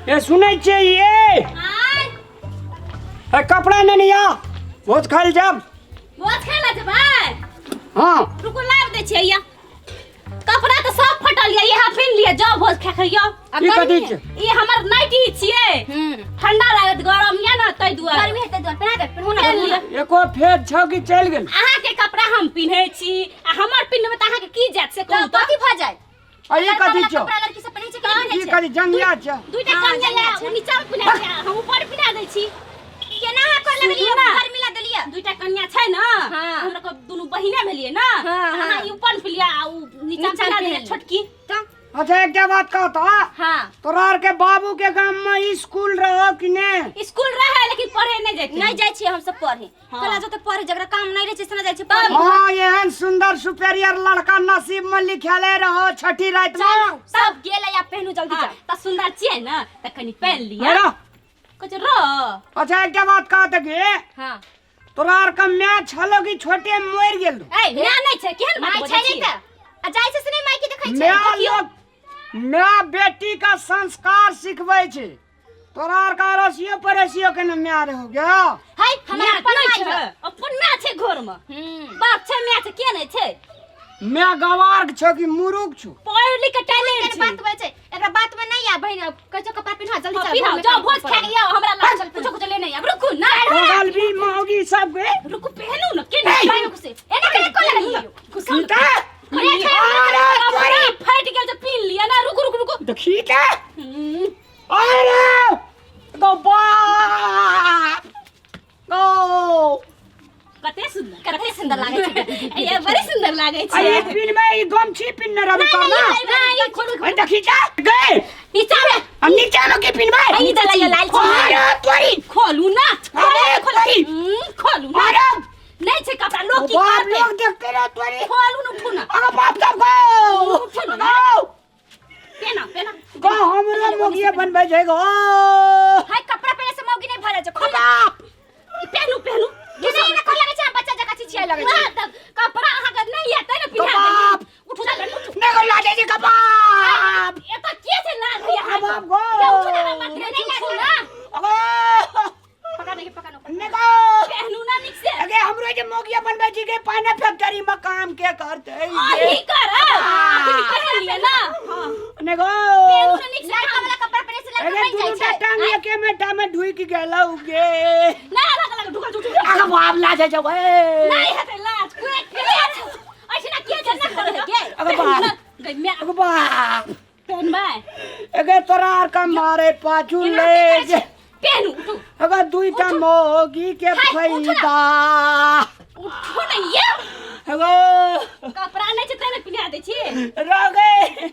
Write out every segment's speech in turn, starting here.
ए सुनै छियै ये आय ए कपड़ा नेने आ भोज खाइ लए जाब भोज खाइ लए जेबै हाँ रुकू लाबि दै छियै या कपड़ा तऽ सब फटल या इएह पिन्ह लिअ जाउ भोज खा के यौ ई कथी छै? ई हमर नाइटी छियै ठंडा लागत गरम या ना ताहि दुआरे गर्मी हेतै दुआरे पहिना दे पहिनू ना पहिन लिअ। एको फेर छौ कि चलि गेल अहाँके कपड़ा हम पिन्है छी आ हमर पिन्हबै तऽ अहाँके की जायत से कहू तऽ तऽ कथी भऽ जाय आ ई कथी छौ कपड़ा लड़की सब पहिनै छै कि नहि ई पहिनै छै कथी जंगिया छौ दुइटा हाँ, कनिया जंगिया या छै। ओ नीचा मे पिन्हा छै हम ऊपर पिन्हा दै छी केना अहाँ कर लगलियै सुनू ना। घर मिला देलियै दुइटा कन्या छै ने हाँ। हमरा को दुनू बहिने भेलियै ने हाँ, हाँ। अहाँ ई ऊपर पिलिया आ उ नीचा नीचा पिन्हा पिन्ह देलियै छोटकी तऽ अच्छा एकटा बात कह तऽ हाँ तोरा आर के बाबू के गाम में स्कूल रहो कि ने स्कूल रहे लेकिन पढ़े नहीं जाते नहीं जाइ छियै हम सब पढ़े हाँ। कला जते पढ़े जकरा काम नहीं रहै छै से नहि जाइ छै पढ़े हाँ एहन सुंदर सुपेरियर लड़का नसीब में लिखेले रहो छठी रात में चलू सब गेलै आ पहिनू जल्दी हाँ, जाउ तऽ सुंदर छियै ने तऽ कनि पहन लिअ हेरो कुछ रो अच्छा एकटा बात कह तऽ गे हाँ तोरा आर के माय छलो कि छोटे में मरि गेल ए माय नहीं छै केहन बात माय बजै छै छी नहि तऽ आ जाइ छै से नहि माय के देखै छै माय लोग माय बेटी का संस्कार सिखबै छै तोरा आर के अड़ोसियो पड़ोसियो के ने माय रहो गया है हमरा माय अपन नहि माय छै है अपन माय छै घर में हम्म बाप छै माय छै के नहीं छै माय गवार के छौ कि मुरुख छौ पढ़ लिख के टैलेंट एकर छै बात बोलै छै एकरा बात में नहीं आ बहिन अब कहै छौ कपड़ा पहिना जल्दी हाँ, चल पिन्हाओ घरमे जाओ काम भोज पड़ल। खा के आओ हमरा लग कुछो कुछो लेने आब रुकू ना बगल भी मौगी सब के रुकू पहनू ना के नहीं पहिनू खुशी एना केना को लगलियै गुस्सा सीता अरे तोरी फट गेल तऽ पीन लिअ ना रुकू रुकू रुकू देखी के हम्म, अरे गो बाप गो कते सुंदर कते सुंदर लागै छै ये बड़ी सुंदर लागै छै अरे पिन में ई गमछी पिन्ने रहबे कर ना नहीं खोलू अरे देखी जा गए नीचा में हम नीचा में के पिनबै ई तऽ लाल लाल छै अरे तोरी खोलू ना अरे तोरी खोलू ना अरे नहीं छै कपड़ा लोग की बाप करते लोग देखते रहो तोरी खोलू ना उठू ना अरे बाप तब गो उठू ना गो पेना पेना गो हमरो मोगिया बनबै छै गो हाय कपड़ा पहिने से मौगी नहीं भरे छै खोल बाप ई पहनू पहनू केना एना कोन लगै छै हम बच्चा जकाँ चिचियाए लगै छै वाह, तब कपड़ा अहाँके नहीं आते ने पिन्हा बाप। देलियै। उठू ना उठू नहीं गो लाजे छै कबाब एतऽ के छै लाज होइए अहाँके? बाप गो। ये उठू ना मत रे, उठू ना अगो पकड़ नहीं पकड़ नहीं गो पहनू ना नीक से अगे हमरो जे मोगिया बनबै छी के पाने फैक्ट्री में काम के करते अही करब अखनी पहन लिअ ना हां नहीं गो पहनू ना नीक से लड़का वाला कपड़ा पहिने से लड़का अगे बन दुनू जाइ छै टांग एके में टा में ढुकि गेलौ गे ना अलग अलग ढुकल ढुकल अगे बाप लाजे जब ए नहीं हेतै लाज कोई के ऐसे ना के छै ना करे के अगे बाप। गई मैं अगे बाप पहनबै अगे तोरा आर का मारे पाछू ले जे पहनू उठू अगर दुईटा मौगी के फायदा उठू ना ये अगो कपड़ा नहीं छै तै ने पिन्हा दै छी रह गए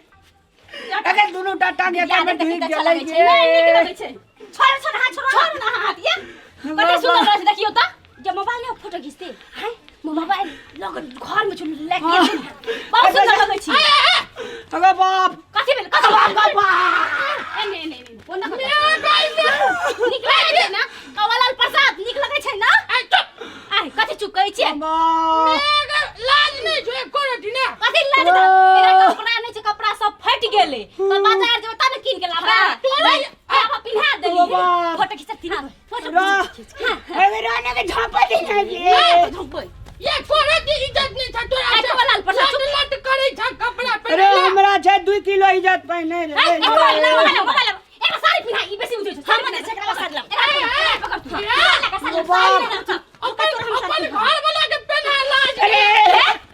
अगे दुनू टा टांग एके में ढुकि अच्छा गेलै लगै छै। नहीं नीक लगै छै छोड़ छोड़ हाथ छोड़ छोड़ू ना हाथ ये कते सुंदर लगै छै देखियौ तऽ जे मोबाइल में फोटो घिचते हाय मोबाइल लग घर में छौ ले के बहुत सुंदर लगै छै अगे बाप कथी भेल कथी बाप भेल बाप बाप ए ने ने ने कोन नीक लगै छै ना कवलाल प्रसाद नीक लगै छै ना आय कथी चुप करै छियै बाप लाज नहि छौ एको रति ने कथी लाज ओ। एरा कपड़ा नहि छै कपड़ा सब फटि गेलै तऽ बाजार जेबै तब ने कीन के लाबे हाँ। तोरा पिन्हा देली ओ बाप। फोटो खिचती ना फोटो रह। खींच हां अगे रहने के झापा दी ना ये झोंपै ये कोरा के इज्जत नहीं छ तोरा आइ कवलाल प्रसाद लट लट करै छ कपड़ा अरे पहिरले हमरा छै 2 किलो इज्जत पहिने रे ए मोबाइल मोबाइल एकरा साड़ी पिन्हा ई बेसी उठै छै हम नहि छै एकरा साड़ी लाउ पकड़ तू ओ बाप अपन अपन घर वाला के पेन्हा लाज अरे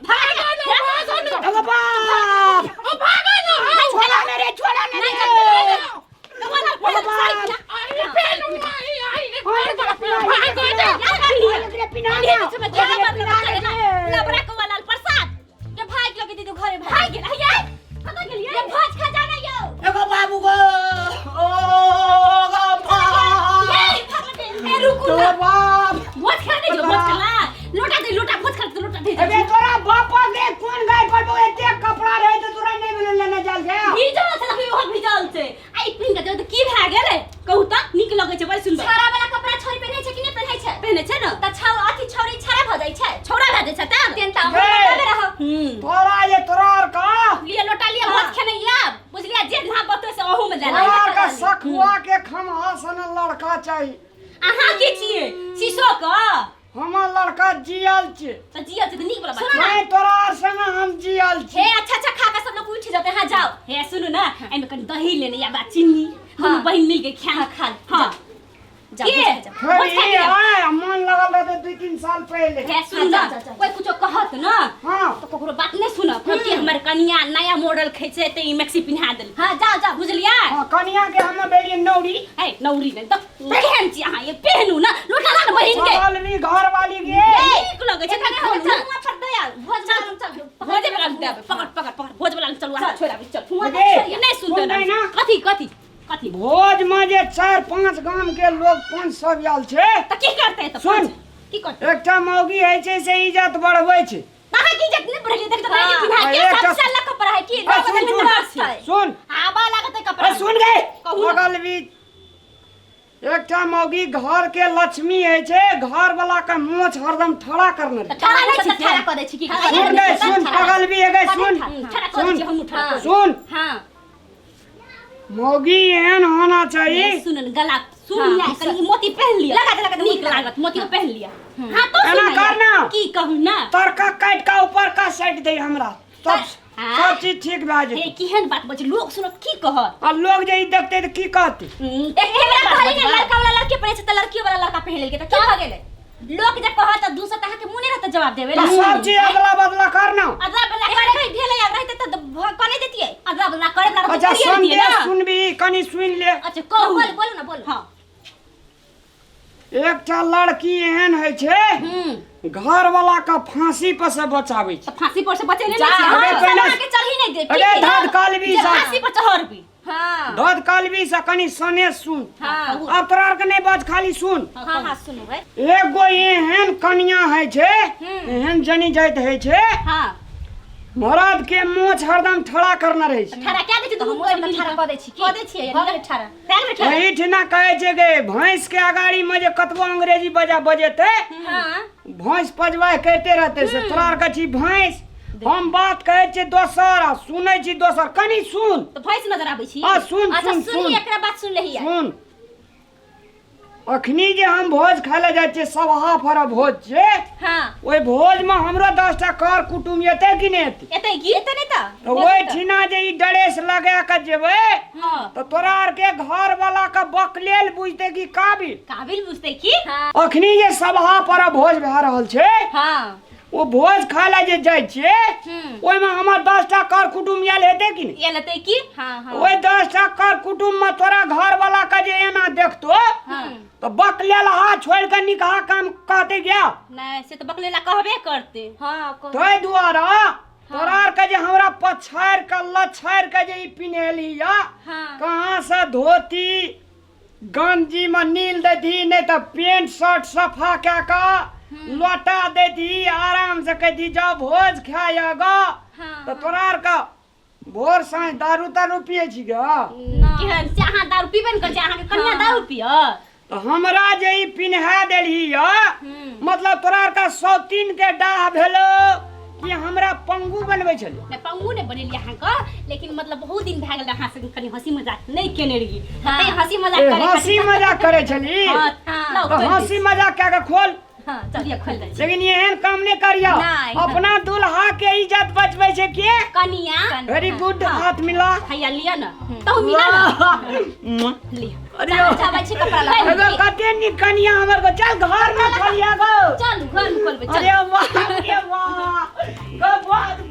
भागो न भागो न अगे बाप ओ भागो न छोड़ा ने रे छोड़ा ने रे कवलाल प्रसाद साड़ी पिन्हा अरे पेनु आई आई रे घर वाला भागो न एकरे पिन्हा ना लबरा कवलाल प्रसाद के भाग लगे दीदी घरे भाग भाग गेल हे कतऽ गेलियै ये भोज खा जाना यौ एगो बाबू गो ओ गो बाप ए रुकू तो ना बाप भोज खा दे जो भोज खा लोटा दे लोटा भोज खा दे लोटा दे अबे तोरा बापा के कोन गाय पर बो एते कपड़ा रहे तो तोरा नहीं मिलल लेने चल के भीजल छै देखियौ ओहो भीजल छै आ ई पिन्ह के जेबै तऽ की भए गेलै कहू तऽ नीक लगै छै बड़ सुन्दर छोरा वाला कपड़ा छोरी पहिनै छै कि नहि पहिनै छै पहिने छै ने तऽ छौ अथी छोरी सन लड़का चाही। अहाँ के छियै शीशो क? हमर लड़का जियल छै। त जियल छै त नीक वाला बात। नहीं तोरा आर संगे हम जियल छी। हे अच्छा अच्छा खा के सब लोग उठ जाते। हां जाओ। हे सुनू ना, एमे कनी दही लेने या बा चीनी, हम बहिन मिल के खाना खा हां जा के? जा फेर भोज खा ई के जाओ। आय मन लगल रहते 2-3 साल पहले। हे सुनू ना, जा, जा, जा। कोई कुछो कहत ना हाँ तो ककरो बात नहीं सुनब। कहत कि हमर कनिया नया मॉडल खैছে त ई मैक्सी पिन्हा देल। हां जाओ जाओ। बुझलियै? हाँ कनिया के हम देलियै नौरी। हे नौरी नहीं त केहन छी अहाँ? ये पेहनू ना लोटा ला ना बहिन के। चल भी घर वाली के नीक लगै छै। एखने खोलू हम ना। चल वहाँ पर दया भोज वाला चल। भोजे वाला देब। पकड़ पकड़ पकड़, भोज वाला चलू, अहाँ छोड़ आबी चल। हुआं गे, छोड़िए। नहीं सुनते सुनतै ना? कथी कथी कथी? भोज में जे 4-5 गाम के लोग 5 सब आयल छै त की करतै त? सुन। की करतै? एकटा मौगी होइ छै से इज्जत बढ़बै छै। अहाँ की इज्जत नहीं बढ़ेलियै? देख त नहीं पिन्हा के एकटा सब साल कपड़ा है की? आ, सुन सुन सुन, आबा लागत है कपड़ा। आ, सुन गे कहू ना। बगल भी एकटा मौगी घर के लक्ष्मी होइ छै, घर वाला के मोछ हरदम ठड़ा करने रहै। ठड़ा ठड़ा नहि नहि छै, ठड़ा कऽ दै छी की? सुन गे सुन, बगल भी एगे सुन ठड़ा कऽ दै छी, हमहूँ ठड़ा कऽ दै छी। सुन। हां मौगी एहन होना चाहिए। सुन न, गला सुन लिया, कनी मोती पहन लिया। लगा दे, लगा दे, नीक मोती लगा लागत मोती पहन लिया। हां तो एना सुन कर ना। की कहू ना, तरका काटि के ऊपर का साइड दे हमरा तब हाँ। सब चीज ठीक भए हे जेतै। केहन बात बज, लोग सुनत की कहत? आ लोग जे ई देखतै तऽ की कहतै? एके बेरा कहली ने लड़का वाला लड़के पहिरे छै त लड़की वाला लड़का पहिर लेलकै त की भऽ गेलै? लोक जे कहत त दूसर त अहाँके मुँह नहि रहत जवाब देबै तऽ ला। सब चीज अदला बदला कर ना। अदला बदला एकर करे कहीं भेलै आब रहतै त कने देतियै। अदला बदला करे वाला अच्छा रहतै, सुन करिए ले ना। सुनबी कनी सुनि ले। अच्छा कहू। बोल बोलू ना बोलू। हां एकटा लड़की एहन होइ छै घर वाला के फांसी पर से बचाबै छै। त फांसी पर से बचेले जा, नहीं छी। अरे अहाँ। पहिले अहाँके चढ़ी नहि देब। अरे धद कालबी जे से फांसी पर चढ़बी। हां धद कालबी से कनी सने सुन। हां अब तोरा आरके नहि बज, खाली सुन। हां हां सुनू भाई। एगो एहन कनिया होइ छै, एहन जनी जाइत होइ छै, हां मरद के मोछ हरदम ठड़ा करने रहै छै। ठड़ा क्या दै छी? दुनू हमहूँ सब तऽ ठड़ा कऽ दै छी की? कऽ दै छियै। भऽ गेलै ठड़ा। पैर में ठड़ा। एहिठिना कहै छै गे भैंस के अगाड़ी में जे कतबो अंग्रेजी बजा बजेतै हां भैंस पजवाय करिते रहतै। से तोरा आरके छी भैंस, हम बात कहै छियै दोसर आ सुनै छी दोसर। कनी सुन। त भैंस नजर आबै छी। आ सुन अच्छा सुन सुन सुन एकरा बात सुन लही। सुन, अखनी जे हम भोज खाय लए जाइ छियै, सभा फर भोज छै। हां ओहि भोज में हमरो 10टा कर कुटुम एतै कि नहि एतै? एतै की? एतै नहि तऽ तऽ ओहिठिना जे ई ड्रेस लगा के जेबै हां तऽ तोरा आरके घर वाला के बकलेल बुझतै कि काबिल? काबिल बुझतै की? अखनी जे सभा पर भोज भए रहल छै, हां ओ भोज खाय लए जे जाइ छियै ओहिमे हमर 10टा कर कुटुम आयल हेतै कि नहि? ये लेतै की? हां हां ओहि 10टा कर कुटुम में तोरा घर वाला के जे एना देखतो तऽ बकलेल हाथ छोड़ि के निकहा काम कहतै गया? नहीं से त बकलेला कहबे करते। हां ताहि दुआरे तोरा आरके जे हमरा पछाड़ि के लछाड़ि के जे ई पिन्हेली या हां कहाँ से धोती गंजी में नील दैती, नहीं तऽ पेंट शर्ट सफा कए कऽ लोटा दैती, आराम से कहती जाओ भोज खाय ग। तऽ तोरा आरके भोर साँझ दारू तारू पियै छी ग? केहन से अहाँ दारू पीबे ने करै छी, अहाँके कनिया दारू पियत? तऽ हमरा जे ई पिन्हा देलही या मतलब तोरा आरके सौतीन के डाह भेलो कि हमरा पंगु बनबै छलै? नहि पंगु नहि बनेलियै अहाँके, लेकिन मतलब बहुत दिन भए गेल अहाँ से कनि हंसी मजाक नहि केने रहियै, तैं हंसी मजाक ए, करे हंसी मजाक करै छली? हां हाँ। तऽ हंसी मजाक कए के खोल। हां चलिए खोल दै छी। लेकिन एहन काम नहि करियौ। नहि। अपना दुल्हा के इज्जत बचबै छै के? कनिया। वेरी गुड, हाथ मिला। हैया लिअ न, तहु मिला न, लिअ। अरे चाबै छी कपड़ा लगा। अरे कते नीक कनिया हमर गो। चल घर में खोलिया गो। चल घर में खोलबै। चल। अरे वाह रे वाह गो, बहुत